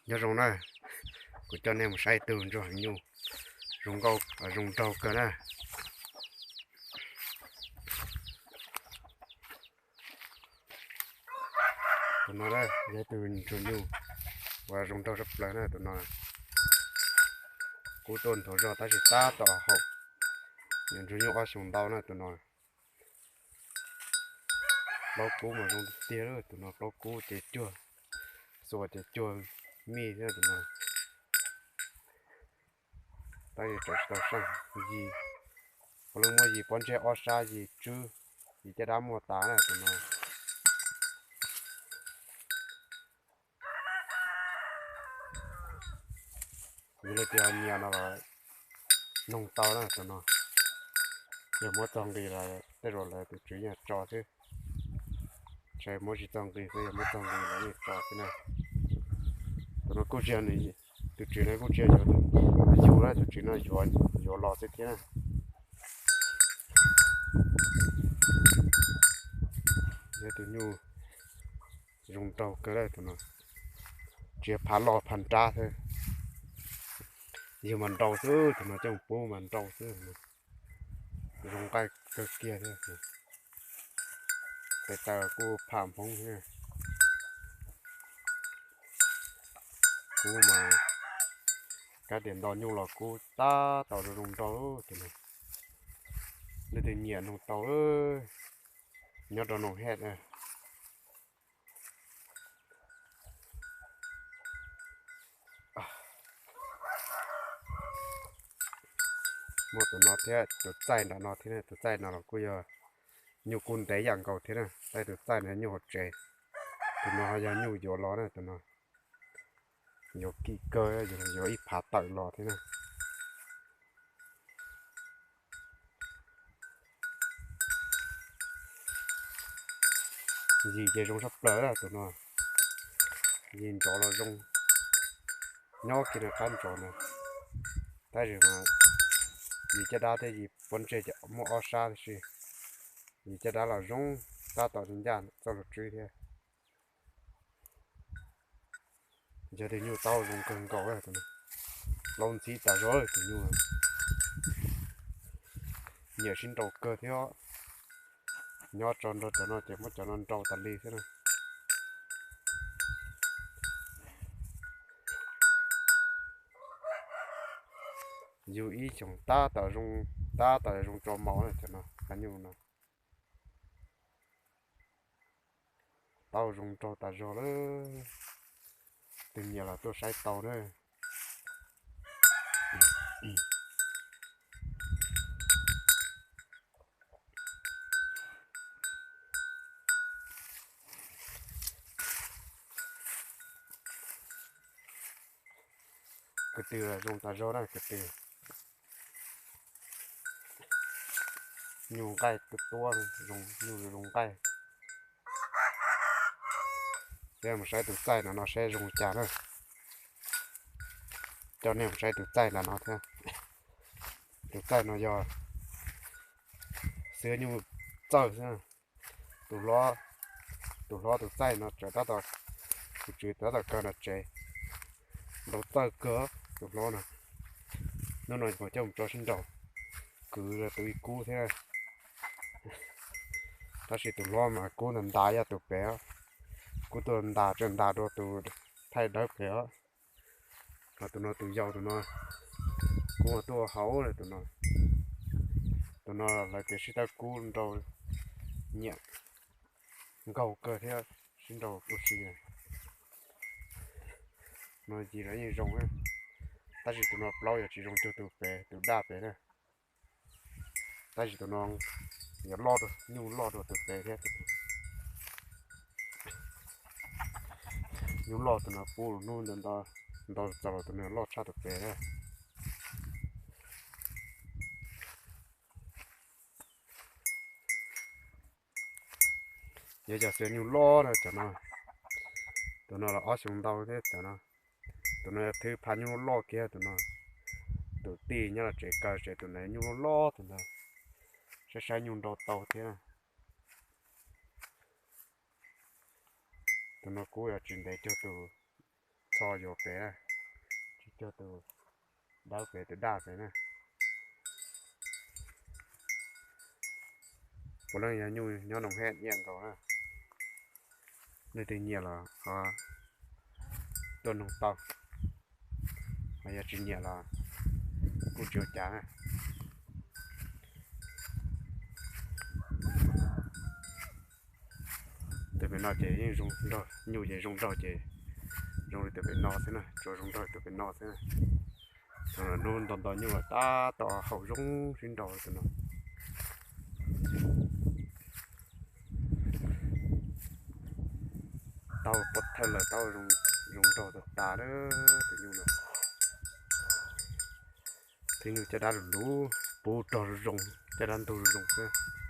Nyob zoo na, kuv coj nej mus saib ib tug ntsuag heev nyuj, zoo nkauj, zoo nraug kawg na. Tus no yog ib tug ntsuag nyuj uas zoo nraug tshaj plaws na tus no. Kub tuaj nthuav zog tab sis tab tom haum. Yog ntsuag nyuj ob xyoos ntau na tus no. Plaub kub mas zoo tiag tiag, tus no plaub kub ces cuag, xuas ces cuag mij thiab tus no. Tab sis tseem tsis tau seej, yig, puav leej muaj yig pob ntseg ob sab, yig tswb, yig caj dab muaj tas na tus no. Yog leej twg ho nyiam no los noog tau na tus no. Yog muab txog nqis los tej zaum lawv tus tswv yeej tso xwb. Tsis muab tsis txog nqis xwb, yog muab txog nqis lawv yeej tso xwb na. Tus no kuj tsis yog, tus tswv no kuj tsis yog yuav, yug na, tus tswv no yuav, yuav los xwb thiab na. Yog tus nyuj zoo nraug kawg tus no, tsis yog phav loj phav nrab xwb, yug mas nrau xwb, tus no coj mus pub mas nrau xwb. Zoo nqaij kawg kiag thiab. Tes taw kuj pham nphoob thiab. Kub mas kab tias nto nyuj los kub tab tom zoo zoo nraug tus no. Leej twg nyiam noog tau, nyob rau Noom Hej. Muaj tus no thiab, tus txaij nram no thiab, tus txaij no los kuj yog nyuj kub ntev yam nkaus thiab na, tab sis tus txaij no nyuj hauv tsev, tus no ho yog nyuj yuav los na tus no. Yuav kim kawg, yuav ib phav tawm los thiab na. Yig ces zoo tshaj plaws tus no, yig ntsov los zoo, nyob kiag rau qab ntsov na. Tab sis mas yig caj dab thiab yig pob ntseg ces muaj ob sab tib si. Yig caj dab los zoo, tab tom ncaj txoj lus tswb thiab. Yog tus nyuj taub zoo kawg nkaus, plaub ntxhib tas zog tus nyuj. Nyiam sib nraus kawg thiab, nyob tso nrog cov no ces muab cov no nrau tas li xwb na. Yug ib xyoos tab tom zoo, tab tom zoo tso maus na cov no, cov nyuj no. Taub zoo nraug tas zog lawm, tus nyiam los tuaj saib tau na. Kwv tw zoo tas zog na kwv tw. Nyuj nqaij tuab tuab, nyuj zoo nqaij. Peb mus saib tus txaij no no seb zoo cas na. Coj nej mus saib tus txaij ntawm no thiab. Tus txaij no yog xwb nyuj txawj xwb. Tus hlob, tus hlob tus txaij no tseem tab tom, tus tswv tab tom kaw nram tsev, nrau txawj kawg tus hlob no. Hnub no kuv coj mus tso sib nraus, kwv tus ib kub thiab. Tab sis tus hlob mas kub ntas ntas yog tus pem, kub tuaj ntas tseem ntas dua tus thaij dawb pem os. Mas tus no tus yau tus no, kub tuaj hauv tus no. Tus no lawv tias sib tawb kub nrau nyiam nkaug kawg thiab, sib nrau ua si. No yig los yeej zoo, tab sis tus no plaub yog tsis zoo cuag tus pem, tus daj pem na. Tab sis tus no yuav loj, nyuj loj dua tus pem thiab. Nyuj loj tus no pub hnub ntau, ntau txaus los tus no loj tshaj tus pem thiab. Yog cov xwm nyuj loj na cov no, tus no los ob xyoo ntau thiab cov no. Tus no yog thwb pha nyuj loj kiag tus no. Tus tij nyob los tsev kaw tsev tus no nyuj loj loj tus ntawd, saib saib nyuj nrau tau thiab. Tus no kub yog tsis ntev cuag tus txho yuav pem na, tsis cog tus dawb pem, tus daj pem na. Puav leej yog nyuj nyob noo hej nyiam nkaus na. Leej twg nyiam los ho tuaj noog tau, ho yog tsis nyiam los kuj tsis ua cas na. Tus pem no ces yeej zoo nraug, nyuj ces zoo nraug ces zoo li tus pem no xwb na, tsuas zoo nraug tus pem no xwb na. Tus no hnub nto nto nyuj los tab tom haus zoo sib nraus tus no. Tau pov thawj lawm, tau zoo nraug tas tas lawm tus nyuj no. Tus nyuj caj dab lus luv, puv rog zoo zoo, caj dab ntug zoo zoo xwb.